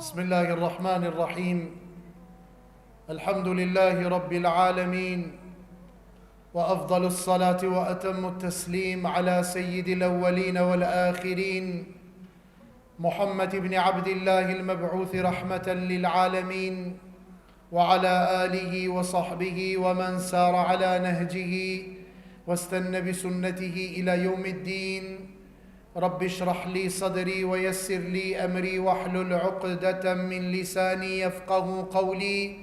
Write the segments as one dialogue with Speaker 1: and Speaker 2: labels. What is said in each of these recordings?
Speaker 1: بسم الله الرحمن الرحيم الحمد لله رب العالمين وافضل الصلاه واتم التسليم على سيد الاولين والاخرين محمد بن عبد الله المبعوث رحمه للعالمين وعلى اله وصحبه ومن سار على نهجه واستنى بسنته الى يوم الدين رب اشرح لي صدري ويسر لي امري واحلل عقده من لساني يفقه قولي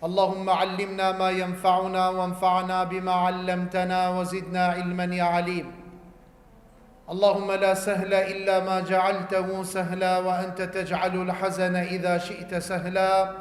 Speaker 1: اللهم علمنا ما ينفعنا وانفعنا بما علمتنا وزدنا علما يا عليم اللهم لا سهل الا ما جعلته سهلا وانت تجعل الحزن اذا شئت سهلا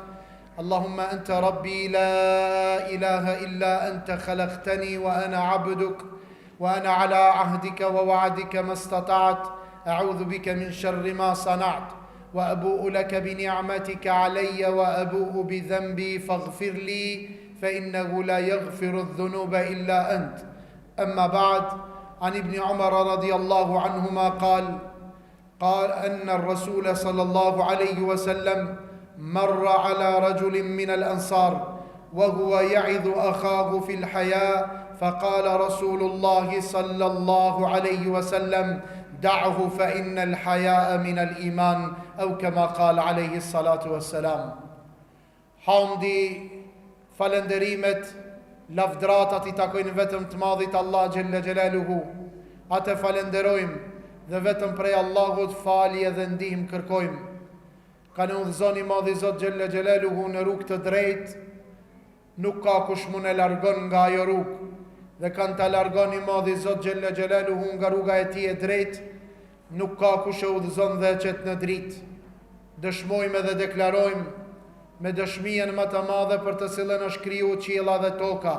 Speaker 1: اللهم انت ربي لا اله الا انت خلقتني وانا عبدك وانا على عهدك ووعدك ما استطعت اعوذ بك من شر ما صنعت وابوء لك بنعمتك علي وابوء بذنبي فاغفر لي فانه لا يغفر الذنوب الا انت اما بعد عن ابن عمر رضي الله عنهما قال قال ان الرسول صلى الله عليه وسلم مر على رجل من الانصار وهو يعظ اخاه في الحياه فقال رسول الله صلى الله عليه وسلم دعه فان الحياء من الايمان او كما قال عليه الصلاه والسلام Hamdi, falënderimet, lavdratat i takojnë vetëm të Madhit Allah xhelle xhelaluhu. Atë e falënderojmë dhe vetëm prej Allahut falje dhe ndihmë kërkojmë. Kan e udhëzon i Madhi Zot xhelle xhelaluhu në rrugë të drejtë, nuk ka kush mund e largon nga ajo rrugë, dhe kan ta largon i Madhi Zot xhelle xhelaluhu nga rruga e tij e drejtë, Nuk ka kush e udhëzon dhe e qet në dritë. Dëshmojmë dhe deklarojmë me dëshminë më të madhe për të cilën është kriju qiella dhe toka,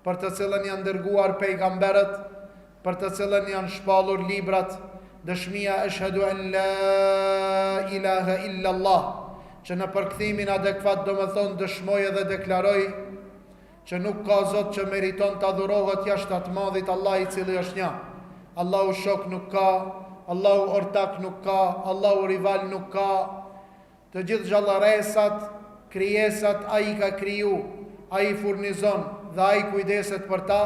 Speaker 1: për të cilën janë dërguar pejgamberët, për të cilën janë shpallur librat, dëshmia Eshhedu en la ilahe illa Allah, që në përkthimin adekuat domethonë dëshmoj dhe deklaroj Që nuk ka zot që meriton të adhurohet jashta të madhit Allah i cili është një. Allahu shok nuk ka, Allahu ortak nuk ka, Allahu rival nuk ka. Të gjithë gjallëresat, krijesat ai i ka kriju, ai i furnizon dhe ai kujdeset për ta.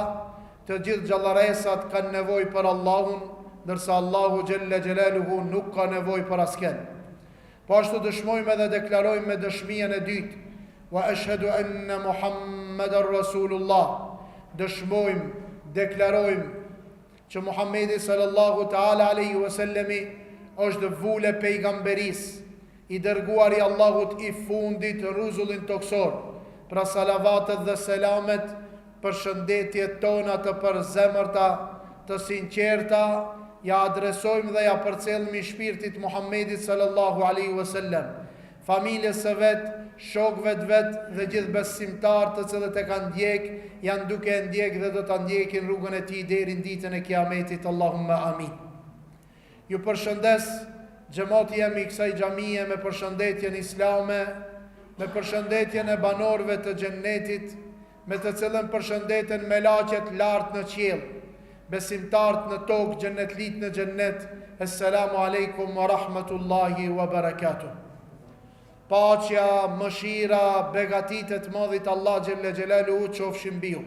Speaker 1: Të gjithë gjallëresat kanë nevojë për Allahun, ndërsa Allahu xhelle xhelaluhu nuk ka nevojë për askënd. Po ashtu dëshmojmë edhe deklarojmë me dëshminë e dytë, Wa eshhedu enne Muhammeden Rasulullah, dëshmojmë, deklarojmë, që Muhammedi sallallahu ta'ala alejhi ve sellemi është vulë e pejgamberisë, i dërguari i Allahut i fundit në rruzullin tokësor, pra salavatet dhe selamet, përshëndetjet tona të përzemërta, të sinqerta, ia adresojmë dhe ia përcjellim shpirtit Muhammedit sallallahu alejhi ve sellem, familjes së vet, shokëve të vet dhe gjithë besimtarë të cilët e kanë ndjek, janë duke e ndjek dhe do ta ndjekin rrugën e tij deri në ditën e Kiametit, Allahumma amin. Ju përshëndes xhemati jem i kësaj xhamie me përshëndetjen islame, me përshëndetjen e banorëve të xhennetit, me të cilën përshëndeten melaqet lart në qiell, besimtarët në tokë, xhennetlitë në xhennet, Esselamu alejkum wa rahmetullahi wa barakatuh. Paqja, mëshira, begatitë e të madhit Allah xhelle xhelaluhu qofshin mbi ju.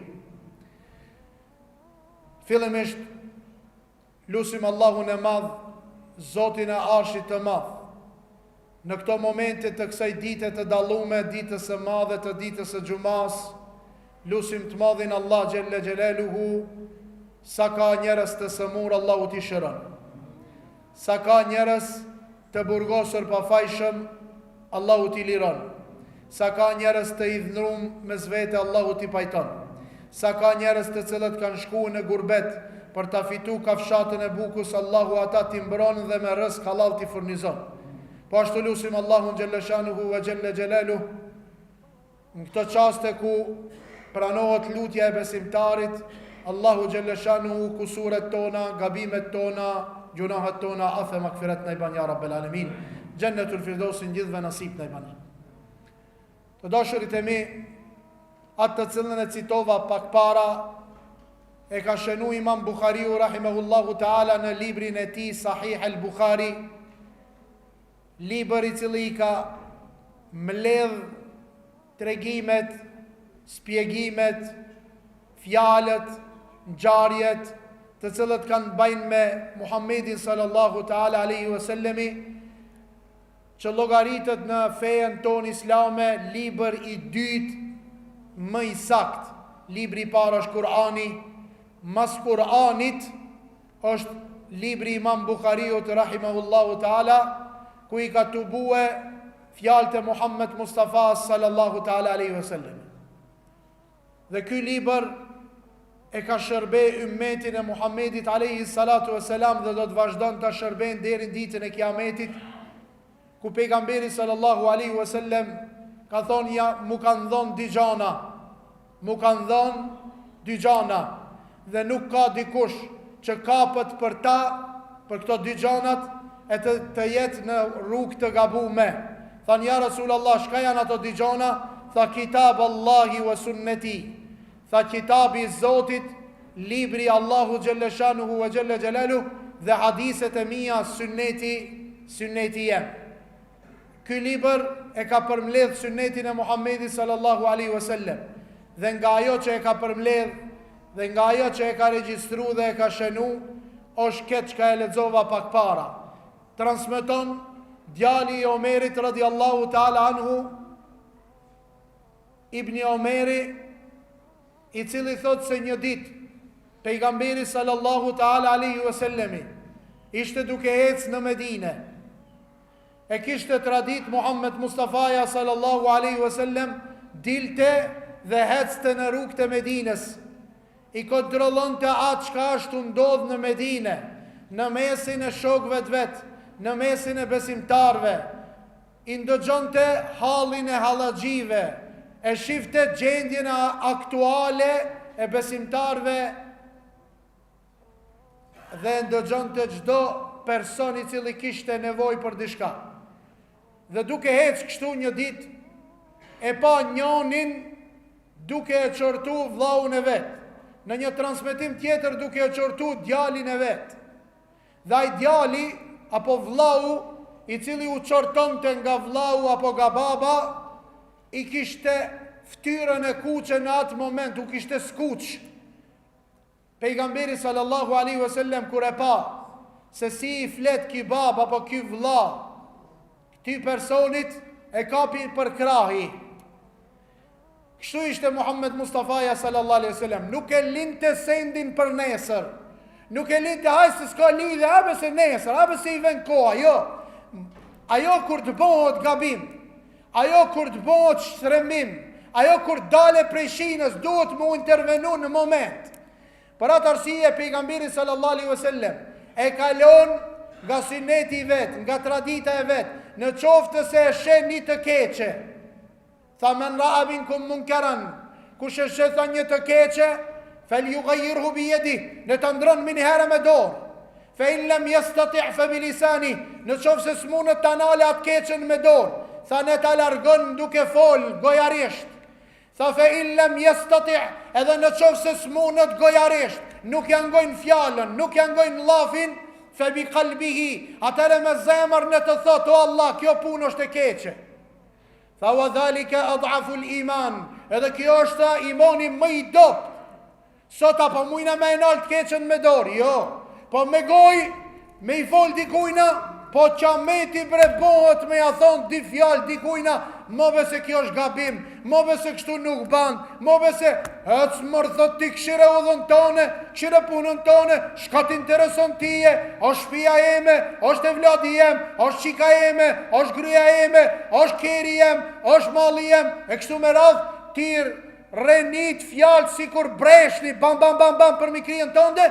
Speaker 1: Fillimisht Lusim Allahun e Madh, Zotin e Arshit të Madh, në këto momente të kësaj dite të dallume, ditës së madhe të ditës së xhumasë, lusim të Madhin Allah xhelle xhelaluhu, sa ka njerëz të sëmurë Allahu t'i shëron. Sa ka njerëz të burgosur pafajshëm, Allahu t'i liron. Sa ka njerëz të idhnrum mes vete Allahu t'i pajton. Sa ka njerëz të cilët kanë shku në gurbet për ta fitu kafshatën e bukës Allahu ata t'i mbron dhe me rrësk hallall t'i furnizon. Po ashtu lusim Allahun xhelleshanuhu ve xhelle xhelaluh Në këto çaste ku pranohet lutja e besimtarit, Allahu xhelleshanuhu kusuret tona, gabimet tona, gjunahet tona, af e magfiret na i ban ja Rabbel Alemin. Xhennetul Firdausin gjithëve nasip na i ban. Të dashurit e mi, atë të cilën e citova pak para, e ka shënu Imam Buhariu rahimahullahu ta'ala në librin e tij Sahih el Buhari. Libër i cili i ka mledh tregimet, spjegimet, fjalët, ngjarjet, të cilët kanë të bajnë me Muhammedin sallallahu ta'ala aleyhi wa sallemi, që llogaritet në fejën tonë islame libër i dytë më i saktë. Libri i parë është Kur'ani, mas Kur'anit është libri i Imam Buhariut rahimahullahu ta'ala, ku i ka tubue fjalët e Muhammed Mustafa sallallahu ta'ala alaihi wasallam. Dhe ky libër e ka shërbe ymmetin e Muhammedit alaihi salatu wasalam dhe do të vazhdon ta shërben deri në ditën e Kiametit, ku pejgamberi sallallahu alaihi wasallam ka thonë ja mu kanë dhonë dy gjana, mu kanë dhonë dy gjana dhe nuk ka dikush që kapet për ta, për këto dy gjanat, e të, të jetë në rrugë të gabume. Thanë, ja Rasul Allah, shka janë ato dy gjana? Tha, kitab Allahi wa sunneti. Tha, kitabi i Zotit, libri i Allahut xhelle shanuhu wa xhelle xhelaluhu, dhe hadiset e mia, synneti, synneti jem. Ky libër e ka përmbledh synnetin e Muhammedit sallallahu alaihi wasallam dhe nga ajo që e ka përmbledh dhe nga ajo që e ka regjistru dhe e ka shënu është këtë çka e lexova pak para. Transmeton djali i Omerit radiallahu ta'ala anhu Ibni Omeri i cili thotë se një ditë pejgamberi sallallahu ta'ala alaihi wasallami ishte duke ecë në Medine E kishte traditë Muhammed Mustafaja sallallahu alaihi wasallam dilte dhe ecte në rrugët e Medinës. I kontrollonte atë çka është tu ndodhë në Medine, në mesin e shokëve të vet, në mesin e besimtarëve. I ndëgjonte hallin e hallaxhive, e shifte gjendjen aktuale e besimtarëve dhe e ndëgjonte çdo person i cili kishte nevojë për diçka. Dhe duke ecë kështu një ditë e pa njonin duke e qortu vllaun e vet. Në një transmetim tjetër duke e qortu djalin e vet. Dhe ai djali apo vllau i cili u qortonte nga vllau apo nga baba i kishte fytyrën e kuqe në atë moment, u kishte skuq. Pejgamberi sallallahu alaihi wasallam kur e pa se si i flet ky babë apo ky vëlla këtij personit e kapi për krahi. Kështu ishte Muhammed Mustafaja sallallahu alaihi wasallam, nuk e linte sendin për nesër. Nuk e linte haj se s'ka lidhje, apo se nesër, apo se i vjen koha, jo. Ajo kur të bëhet gabim, Ajo kur të bëhet shtrembim, ajo kur dale prej shinës, duhet me u intervenu në moment. Për atë arsye pejgamberi sallallahu alaihi wasallam e kalon nga syneti i vet, nga tradita e vet, në qoftë se e sheh një të keqe. Tha men ra'a minkum munkaran, kush e sheh tha një të keqe, fel yughayyirhu bi yadi, le ta ndron menjëherë me dorë. Fe in lem jestati' fe bi lisani, në qoftë se s'mundet ta nalë atë keqen me dorë, tha ne ta largon duke fol gojarisht. Tha fe in lem jestati', edhe në qoftë se s'mundet gojarisht, nuk ja ngojnë fjalën, nuk ja ngojnë llafin, fe bi kalbihi, atëherë me zemër ne të thotë, o Allah, kjo punë është e keqe. Tha wa dhalike ad'aful iman, edhe kjo është imani më i dobët. Sot a po mujna me e nalë të keqen me dorë, jo. Po me gojë, me i fol dikujna, po qameti bre bohet me ja thonë dy fjalë dikujna, mo be se kjo është gabim, mo be se kështu nuk ban, mo be se, ec mor thot ti kshyre udhën tone, kshyre punën tone, shka t'intereson tije, është shpia eme, është evladi jem, është çika eme, është gruja eme, është keri jem, është malli jem, e kështu me radhë, ti Renit fjalë sikur breshni bam bam bam bam përmi kryen tënde,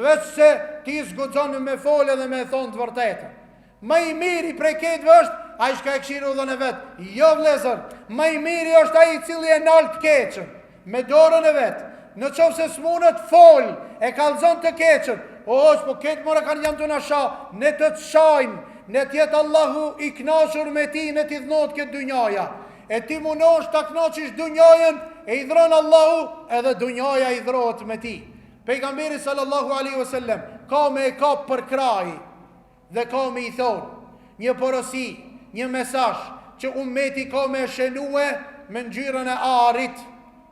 Speaker 1: veç se ti s'guxon me fol edhe me e thonë të vërtetën. Më i miri prej krejtve është ai çka e kshyr udhën e vet. Jo vëllezër, më i miri është ai i cili e nal të keqen me dorën e vet. Në qoftë se s'mundet fol, e kallzon të keqen. O, hoxhë, po këtë more kanë janë tu na sha, ne të të shajnë, ne të jetë Allahu i knaqur me ti, ne t'idhnohet këtë dynjaja. E ti munohesh ta kënaqësh dunjajën e idhron Allahu edhe dunjaja idhrohet me ti. Pejgamberi sallallahu alaihi wasallam ka me e kap për krahi dhe ka me i thonë. Një porosi, një mesazh që ummeti ka me shenue me ngjyrën e arit,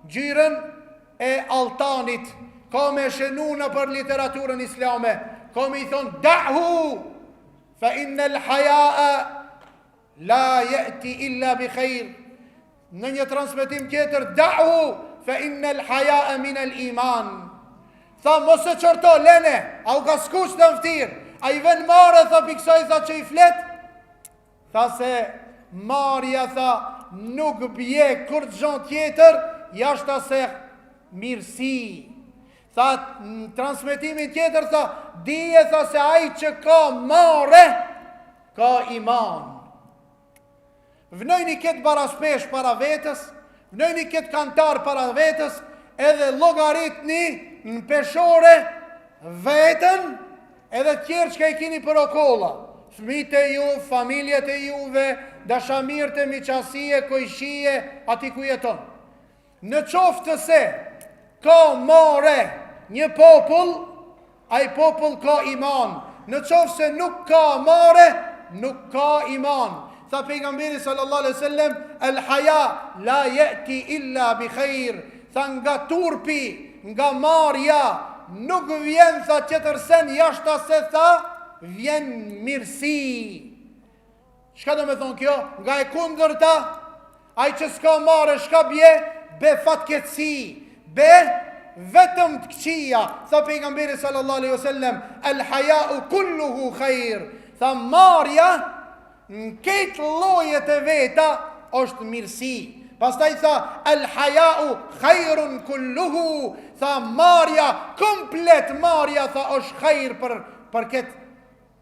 Speaker 1: ngjyrën e alltanit, ka me shenu nëpër literaturën islame, ka me i thonë da'hu fa innel hajae La jeti illa bi khair. Në një transmetim tjetër, da'hu fa innel hajae min el iman. Tha mos e qorto, lene, a u ka skuq në ftyrë, a i ven marre, tha pi ksaj, tha që i flet, tha se marrja, tha, nuk bje kurgjo tjetër, jashta se mirësi. Tha, në transmetimin tjetër, tha, dije, tha se ai që ka marre, Ka iman. Vnojni këtë baraspeshë para vetes, vnojni këtë kantar para vetes, edhe llogaritni në peshore veten edhe tjerë çka i kini për okolla. Fmijt e ju, familjet e juve, dashamirët e miqasie, kojshie, aty ku jeton. Në qoftë se ka marre një popull, ai popull ka iman. Në qoftë se nuk ka marre, nuk ka iman. Tha pejgamberi sallallahu alaihi wasallam, "El haya la yati illa bi khair." Tha nga turpi, nga marrja, nuk vjen tha tjetër sen jashta se tha vjen mirësi. Çka do me thonë kjo? Nga e kundërta, ai që s'ka marre, shka bje, be fatkeqësi, be vetëm të këqija, tha pejgamberi sallallahu alaihi wasallam, el hajau kulluhu khair, tha marrja në krejt llojet e veta është mirësi. Pastaj tha, el hajau khairun kulluhu, tha marrja, komplet marrja, tha është khair për, për këtë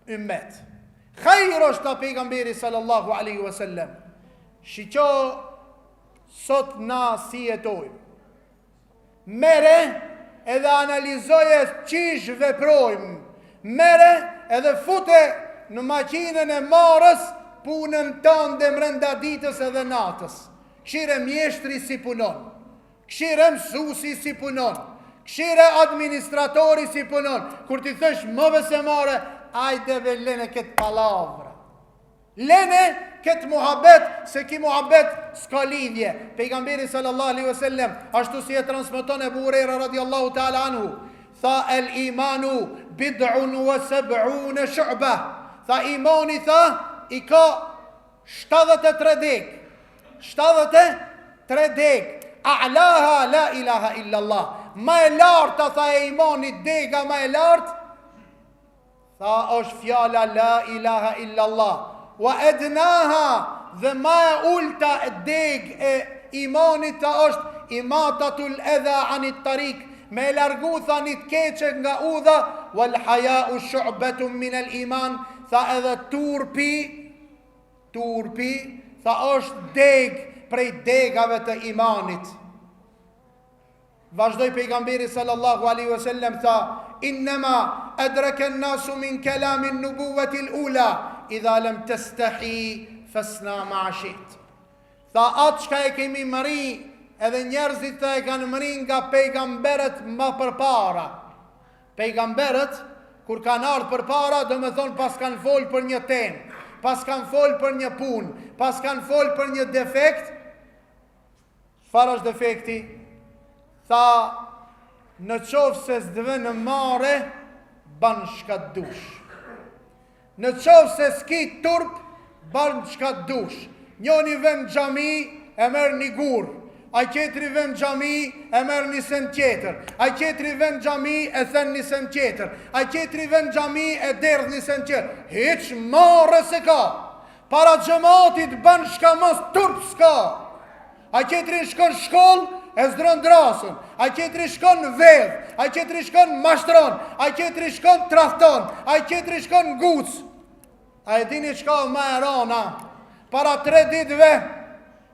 Speaker 1: Ymmet. Hajr është tha pejgamberi sallallahu alaihi wasallam. Shiqo sot na si jetojmë. Merre edhe analizoje qysh veprojmë. Merre edhe fute në makinën e marres punën tënde mrenda ditës edhe natës. Kshire mjeshtri si punon. Kshire mësusi si punon. Kshire administratori si punon. Kur t'i thosh më vese marre, ajde ve lene këtë pallavra. Lene këtë muhabet, se ki muhabet s'ka lidhje. Pejgamberi sallallahu alaihi wasallam, ashtu si e transmeton Ebu Hurejra radiallahu ta'ala anhu, tha el imanu bid'un wa seb'une shu'ba. Tha imani tha i ka 73 degë. 73 degë. A'laha la ilaha illa Allah. Ma e larta tha e imanit dega ma e lartë tha është fjala la ilaha illa Allah. Wa ednaha dhe ma e ulta e degë e imanit tha është imatatul edha anit tarik. Me e largu tha një të keqe nga udha wal hajau shu'betun min el iman tha edhe turpi Turpi, tha është degë prej degave të imanit. Vazhdoi pejgamberi sallallahu alaihi wasallam tha: "Innama adraka an-nasu min kalam an-nubuwati al-ula idha lam tastahi fasna ma shi't." Tha atë çka e kemi mëri edhe njerëzit tha e kanë mëri nga pejgamberët ma përpara. Pejgamberët, kur kanë ardhë përpara, domethonë pas kanë folë për një temë, pas kanë folë për një punë, pas kanë folë për një defekt, çfarë është defekti? Tha, në qoftë se s'të vjen marre, ban shka të dush. Në qoftë se s'ki turp, ban çka të dush. Njoni ven n'xhami e merr një gur. Ai tjetri ven n'xhami e merr një send tjetër. Ai tjetri ven n'xhami e then një send tjetër. Ai tjetri ven n'xhami e derdh një send tjetër. Hiç marre s'e ka. Para xhematit ban shka mos turp s'ka. Ai tjetri shkon n'shkollë e zdron drasën. Ai tjetri shkon vedh. Ai tjetri shkon mashtron. Ai tjetri shkon tradhton. Ai tjetri shkon nguc. A e dini çka ma e rana? Para tre ditëve,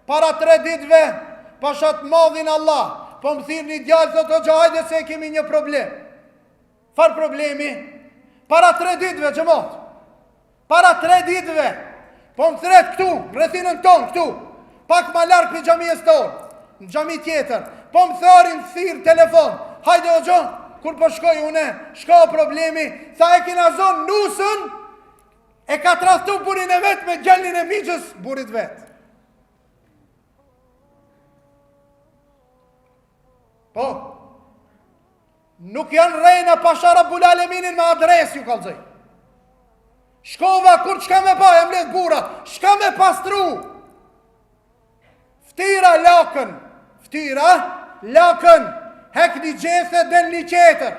Speaker 1: para tre ditëve, pasha të madhin Allah, po më thirr një djalë, thotë hoxha hajde se e kemi një problem. Çfarë problemi? Para tre ditëve, xhemat. Para tre ditëve, po më thret këtu, në rrethinën tonë këtu, pak ma larg prej xhamisë tonë, në xhami tjetër, po më thërrin thirr telefon, hajde hoxhë, kur po shkoj une, shka problemi, tha e kina zonë nusën, E ka tradhtu burrin e vet me djalin e mixhës burrit vet. Po, nuk janë rrena pasha Rabbul Aleminin me adresë ju kallzoj. Shkova kur çka me pa, e mbledh burrat, çka me pastru. Ftyra lakën, ftyra lakën, hek një gjethe del një tjetër.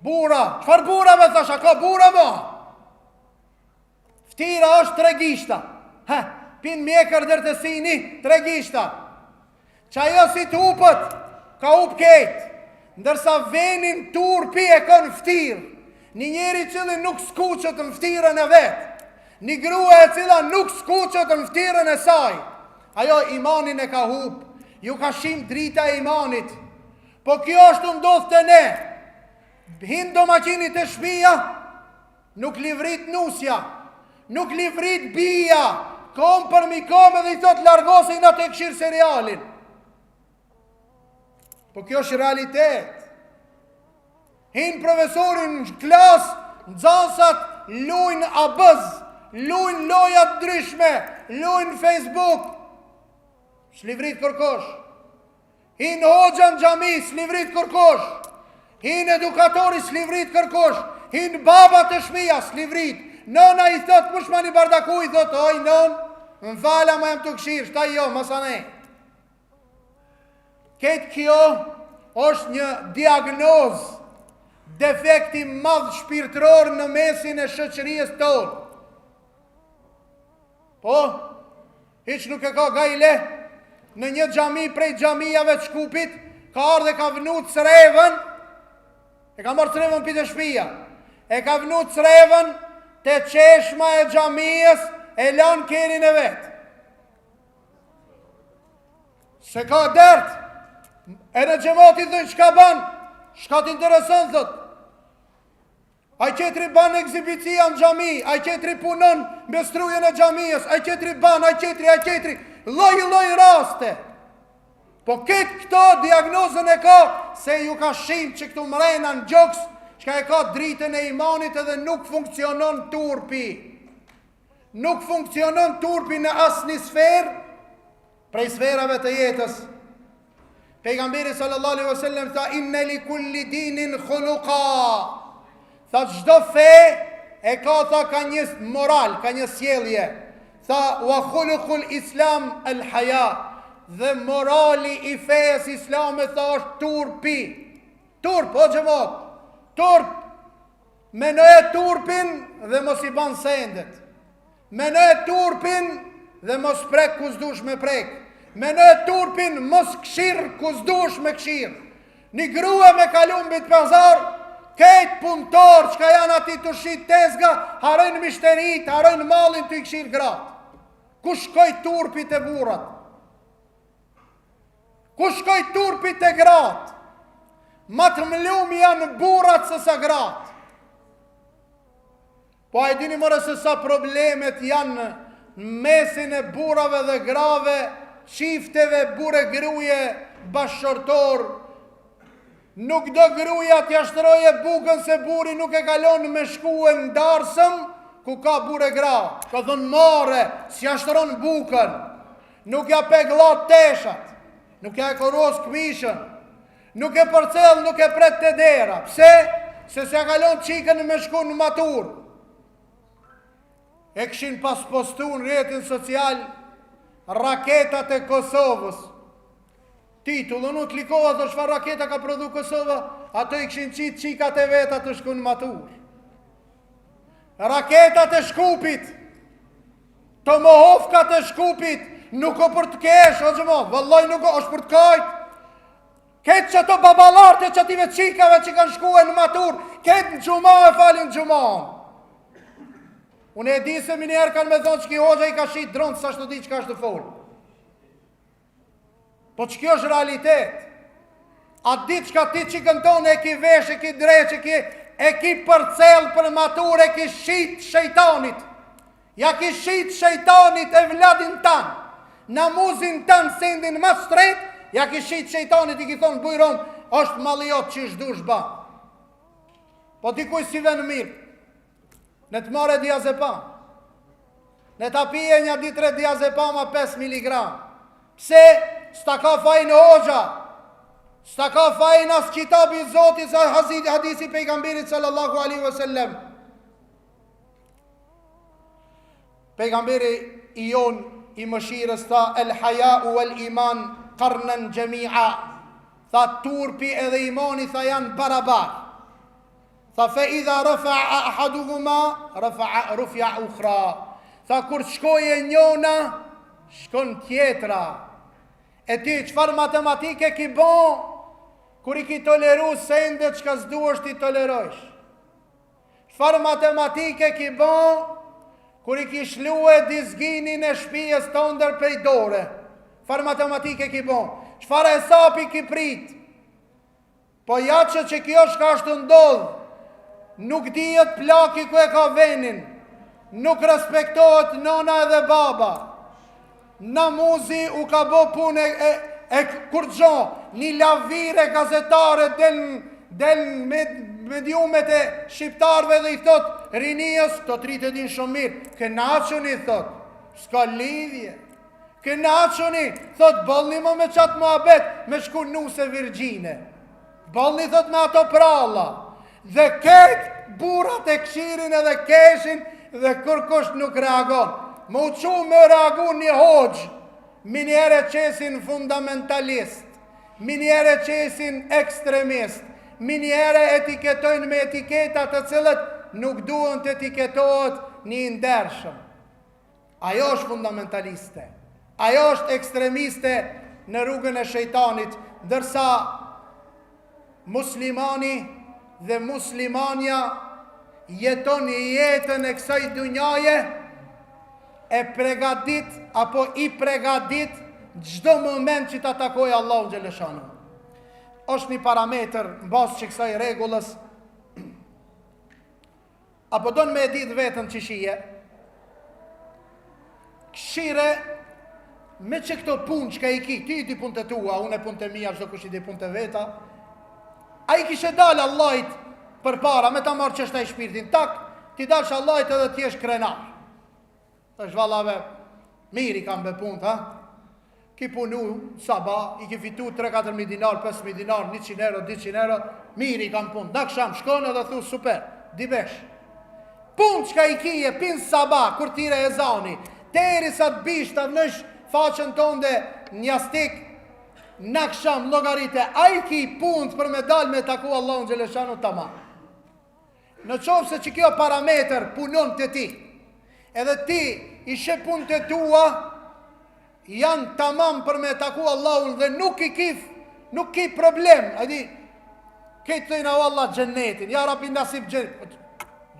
Speaker 1: Burra, çfarë burra me thash, a ka burra ma? Ftyra është tre gishta. Ha, pin mjekër deri te syni, tre gishta. Qajo si të hupët, ka hup kejt. Ndërsa venin turpi e ka në ftyrë. Një njeri i cili nuk skuqet në ftyrën e vet. Një grua e cila nuk skuqet në ftyrën e saj. Ajo imanin e ka hup. Ju ka shim drita e imanit. Po kjo është tu ndodhë te ne. Hin domaqini te shpia, Nuk livrit nusja, nuk livrit bija, kom përmi kom edhe i thot largo se jena tu e kshir serialin. Po kjo është realitet. Hin profesori në klasë, nxansat lujnë abëz, lujnë loja të ndryshme, lujnë Facebook. S'livrit kërkush. Hin hoxha në xhami, s'livrit kërkush. Hin edukatori, s'livrit kërkush. Hin baba te shpia, s'livrit. Nëna i thot, mushma një bardak ujë, thot, oj nën, më fal ama jam tu kshirë, shta jo, masanej. Këtë kjo është një diagnozë, defekt i madh shpirtëror në mesin e shoqërisë tonë. Po, hiç nuk e ka gajle, në një xhami prej xhamijave të Shkupit, ka ardhë e ka vnu crevën, e ka marrë crevën pi te shpia, e ka vnu crevën te çeshma e xhamijës, e lan kerin e vet. S'e ka dert, edhe xhemati thojnë çka ban, çka t'intereson, thot, Ai tjetri ban ekzibicion në xhami, ai tjetri punon me strujën e xhamisë, ai tjetri ban, ai tjetri, ai tjetri, lloj lloj raste. Po këtë këto diagnozën e ka se ju ka shim që këtu mrena në gjoks, çka e ka dritën e imanit edhe nuk funksionon turpi. Nuk funksionon turpi në asnjë sferë, Prej sferave të jetës. Pejgamberi sallallahu alaihi wasallam tha inna li kulli dinin khuluqa. Tha çdo fe e ka tha ka një moral, ka një sjellje. Tha wa khuluqul islam al haya. Dhe morali i fesë islame tha është turpi. Turp, o xhemat. Turp. Menoje turpin dhe mos i ban sendet. Menoje turpin dhe mos prek ku s'dush me prek. Menoje turpin mos kshir ku s'dush me kshir. Një grua me kalu në Bit Pazar, kejt punëtor çka janë aty tu shit tezga, harrojnë myshterit, harrojnë mallin tu i kshir gratë. Ku shkoi turpi te burrat? Ku shkoi turpi te gratë? Ma të mlum janë burrat se sa gratë. Po a e dini more se sa problemet janë në mesin e burrave dhe grave, çifteve burrë gruje, bashkëshortor, nuk do gruja t'ja shtroje bukën se burri nuk e ka lon me shkue në darsëm, ku ka burrë e gra. Ka thonë marre, s'ja shtron bukën, nuk ja pegllat teshat, nuk ja hekuros këmishën, Nuk e përcjell, nuk e pret te dera. Pse? Se s'ja ka lon çikën me shku në maturë. E kishin pas postu në rrjetin social raketat e Kosovës. Titullën, unë klikova se çfarë raketa ka prodhu Kosova, ato i kishin qitë çikat e veta tu shku në maturë. Raketat e Shkupit, Tomahovkat e Shkupit, nuk o për të kesh, o xhemat, vallaj nuk o, është për të kajt. Krejt qato baballarët e qatyve çikave që kanë shkue në maturë, krejt në xhuma e falin xhuman. Unë e di se menjëherë kanë me thonë që ki hoxha i ka shit dronë, s'asht tu di çka është tu folë. Po që kjo është realitet? A di çka ti çikën tonë e ki vesh, e ki dreq, e ki, e ki përcjell për maturë, e ki shit shejtanit. Ja ki shit shejtanit evladin tan, namuzin tan, sendin ma shtrejt, ja ki shit shejtanit i ki thonë bujrum, është malli jot qysh dush ban. Po dikuj s'i ven mirë. Le të marrë diazepam. Le ta pije nja 2-3 diazepama 5 mg. Pse? S'ta ka fajin hoxha. S'ta ka fajin as qitabi i Zotit, as hadisi i pejgamberit sallallahu alaihi wasallam. Pejgamberi i jonë i mëshirës tha el hajau wal iman karnen xhemia. Tha turpi edhe imani tha janë barabar. Tha fe idha rëfea ahaduhuma, rëfea rufia ukhra. Tha kur të shkoje njona, shkon tjetra. E ti çfarë matematike ki bo, kur i ki toleru sendet çka s'duhesh t'i tolerojsh. Çfarë matematike ki bo, kur i ki shlue dizginin e shpijës tonde prej dore. Çfarë matematike ki bo, çfarë hesapi ki prit. Po ja që që kjo shka është tu ndodhë, nuk dihet plaki ku e ka venin, nuk respektohet nona edhe baba, namuzi u ka bo punë e, e, e kurgjo, një lavire gazetare del, del me, mediumet e shqiptarve dhe i thot, rinijës, këto të ritë e din shumë mirë, kënaquni, thot, s'ka lidhje, Kënaquni, thot bollni më me qat muhabet, me shku nuse virgjine. Bollni thot me ato pralla. Dhe krejt burrat e kshirin edhe keshin dhe kërkush nuk reagon. Me u çu me reagu një hoxhë, minjëherë e qesin fundamentalist, minjëherë e qesin ekstremist, minjëherë etiketojnë me etiketa të cilët nuk duhen të etiketohet një i ndershëm. Ajo është fundamentaliste. Ajo është ekstremiste në rrugën e shejtanit, ndërsa muslimani dhe muslimanja jeton jetën e kësaj dunjaje e pregadit apo i pregadit çdo moment që ta takojë Allahun xheleshanuhu. Është një parametër në bazë që kësaj rregullës A po don me e ditë veten qysh je? Kshire, me që këto punë çka i ki, ti i di punët e tua, unë e punët e mia, çdokush i di punët e veta, a i kishe dalë Allahit përpara, me ta marrë qeshtu shpirtin, tak, t'i dalsh Allahit edhe t'jesh krenar. Tash valla be, mirë i kam be punët, ha? Ki punu, sabah, i ki fitu 3-4 mijë dinar, 5 mijë dinar, 100 euro, 200 euro, mirë i kam punët. N'aksham, shkon edhe thu super, dibesh. Punë çka i kije, pin sabah, kur thirre ezani, deri sa të bish, ta vnësh faqen tonde në jastik, n'aksham, llogarite, a i ki punët për me dal me taku Allahun xheleshanuhu tamam. Në qoftë se që kjo parametër punon te ti, edhe ti i sheh punët e tua, janë tamam për me taku Allahun dhe nuk i kif, nuk ki problem, a di, krejt thojnë o Allah xhennetin, ja Rabbi nasip xhennetin,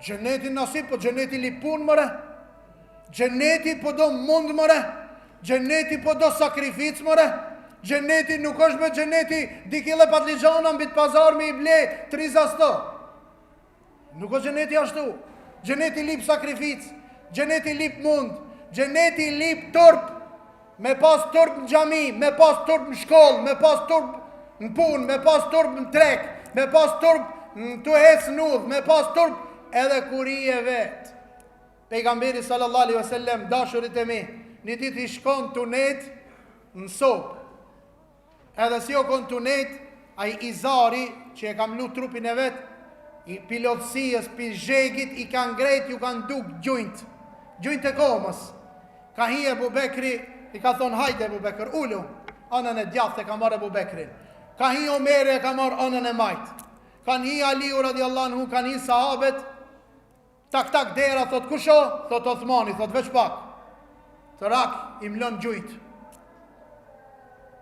Speaker 1: xhennetin nasip, po xhenneti lip punë more, xhenneti po do mund more, xhenneti po do sakrificë more, xhenneti nuk është me xhenneti, dy kile patligjana në Bit Pazar me i ble, tri zasto, Nuk o xheneti ashtu. Xheneti lip sakrificë, xheneti lip mund, xheneti lip turp. Me pas turp në xhami, me pas turp në shkollë, me pas turp në punë, me pas turp në treg, me pas turp në tu hec në udhë, me pas turp edhe kur je vet. Pejgamberi sallallahu alaihi wasallam dashurit e mi, një ditë ish kon tu nejt në sobë. Edhe si o kon tu nejt, ai izari që e ka mlu trupin e vet, i pi lodhësijës, pi zhegit, i ka ngrejt, ju kanë duk gjunjt, gjunjt e komës. Ka hi Ebu Bekri, i ka thonë, hajde Ebu Bekër, ulu, anën e djathtë e ka marrë Ebu Bekrin. Ka hi Omeri e ka marrë anën e majtë. Kanë hi Aliu radiallahu anhu, kanë hi sahabet, Tak tak dera thot kush o? Thot Othmani, thot veç pak. Trak i mlon gjujt.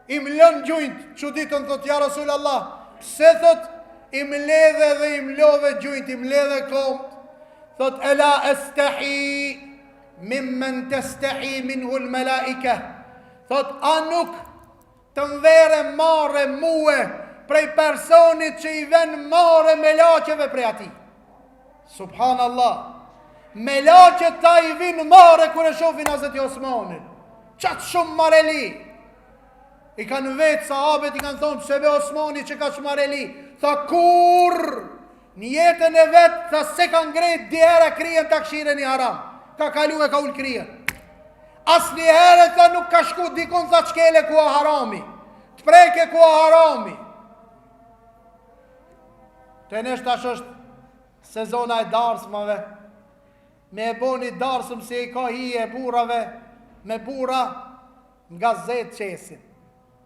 Speaker 1: I mlon gjujt, çuditën thot ja Rasul Allah. Pse thot i mledhe dhe i mlove gjujt, i mledhe komt. Thot ela estehi mimmen testehi minhul melaike. Thot a nuk Të më vere marre mue prej personit që i ven marre melaqeve prej atij. Subhanallah. Melaqet tha i vin marre kur e shofin Hazreti Osmanin. Qaq shumë mareli. I kanë vetë sahabet i kanë thonë pse be Osmani që kaq mareli. Tha kurrë. Në jetën e vet, tha s'e ka ngrejt dy herë kryen ta kshyr një haram. Ka kalu e ka ul kryen. Asnjëherë tha nuk ka shku dikun tha t'shkele ku a harami. Të preke ku a harami. Te nesh tash është sezona e darsmave. Me e bo një darsëm si i ka hije e burrave, me burra nga zetë qesin.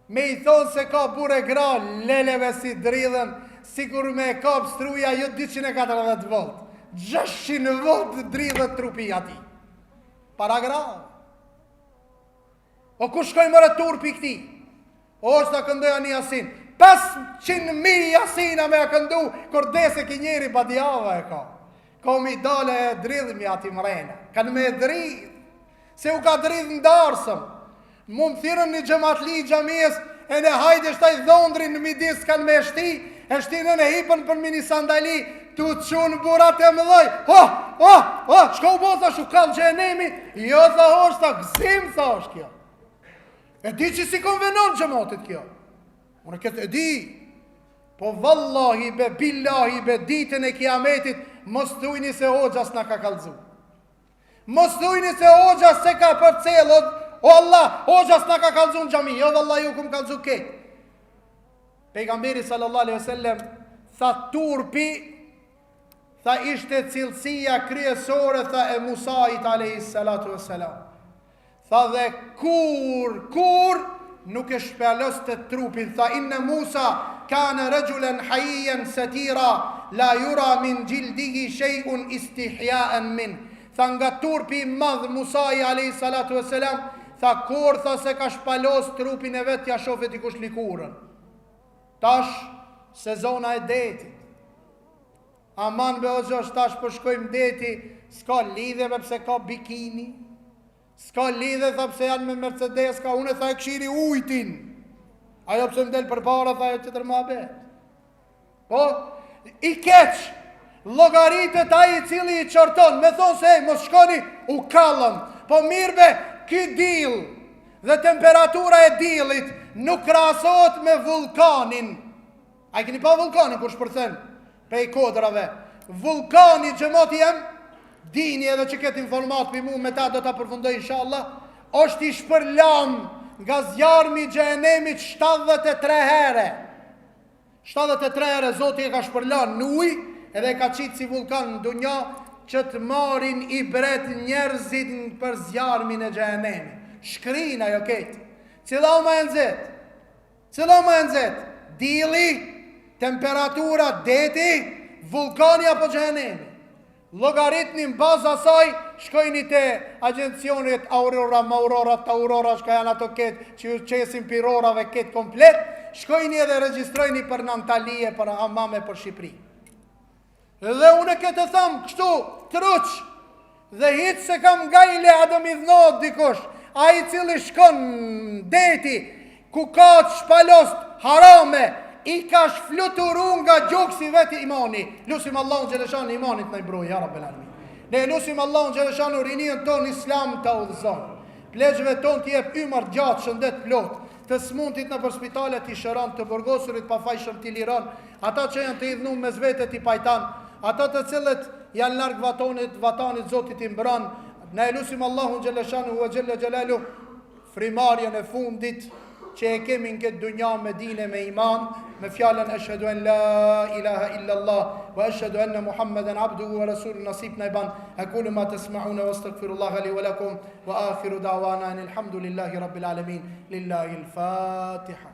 Speaker 1: Me i thonë se ka burrë e gra leleve si dridhen, sikur me e kap struja jo 240 volt, 600 volt dridhet trupi i atij. Para grave. O ku shkoi more turpi i këtij? O është ta këndoja një jasin. 500.000 jasina me e këndu, kur dese ki njeri badjava e ka. Ka me i dale e dridhmi aty mrena. Kanë me e dridh. Se u ka dridh në darsëm. Mu më thirrën një xhematli i xhamisë, e ne hajde shtaj dhondrin në midis kanë me shti, e shtinën e hipën përmi një sandali, tu çu burrat e mëdhoj, oh, oh, oh, çka u bo, thash, u kall xhehenemi, jo, tha hoxhë, tha, gëzim, tha është kjo. E di që s'i konvenon xhematit kjo. Unë këtë e di. Po vallahi be, billahi be, ditën e kiametit, mos thujni se hoxha s'na ka kallzu. Mos thujni se hoxha s'e ka përcjell, o, o Allah, hoxha s'na ka kallzu në xhami, jo vallahi ju kum kallzu këtë. Pejgamberi sallallahu alaihi wasallam tha turpi tha ishte cilësia kryesore tha e Musait alaihi salatu wasalam. Tha dhe kurrë, kurrë nuk e shpaloste trupin, tha inne Musa kane rexhulen hajijen setira, la jura min xhildihi shejun istihjaen minh. Tha nga turpi i madh Musai alejhi salatu ve selam, tha kurrë tha s'e ka shpalos trupin e vet t'ja shofe dikush likurën. Tash sezona e detit. Aman be hoxhë tash po shkojmë deti, s'ka lidhje be pse ka bikini. S'ka lidhje tha pse janë me Mercedes, ka unë tha e kshiri ujtin. Ajo pse më del përpara tha ajo tjetër muhabet. Po i keq llogaritet ai i cili i qorton, me thonë se ej, mos shkoni, u kallëm. Po mirë be, ky dill dhe temperatura e dillit nuk krahasohet me vullkanin. A i keni pa vullkanin kur shpërthen prej kodrave? Vullkani xhemati jem, dini edhe që këtë informatë pi mu me ta do ta përfundoj inshallah, është i shpërlam nga zjarmi i xhehenemit 73 herë. 73 herë Zoti e ka shpërlan në ujë edhe e ka qitë si vullkan në dunja që të marrin ibret njerëzit për zjarmin e xhehenemit. Shkrin ajo ketë. Cila o ma e nxehtë? Cila ma e nxehtë? Dilli, temperatura, deti, vullkani apo xhehenemi? Llogaritni në bazë asaj, shkojni te agjencionet Aurora, Maurora, Taurora, çka janë ato ketë që ju qesin pirorave ketë komplet, shkojni edhe regjistrojni për në Antali e për Hamam e për Shqipëri. Dhe unë këtë e tham kështu, truq, dhe hiç s'e kam gajle a do m'idhnohet dikush, ai i cili shkon në deti, ku ka të shpalost harame, i ka shfluturu nga gjoksi vet imani. Lusim Allahun xheleshanuhu imanin t'na e mbroj, ja Rabbel Alemin. Ne lusim Allahun xheleshanuhu rininë tonë islam ta udhëzon. Pleqve tonë t'i jep ymër gjatë, shëndet plot. Të smuntit nëpër spitale t'i shëron, të burgosurit pafajshëm t'i liron, Ata që janë të idhnum mes vete t'i pajton, ata të cilët janë larg vatonit, vatanit Zoti t'i mbron. Ne e lusim Allahun xheleshanuhu ve xhelle xhelaluhu frymarrjen e fundit që e kemi në këtë dunja me din e me iman, me fjalën eshhedu en la ilaha illa Allah wa eshhedu enne Muhammeden abduhu wa rasuluhu nasip na i ban. Ekulu ma tesmaune wa astagfirullaha li wa lakum wa akhiru da'wana enil hamdulillahi rabbil alamin. Lillahi al-Fatiha.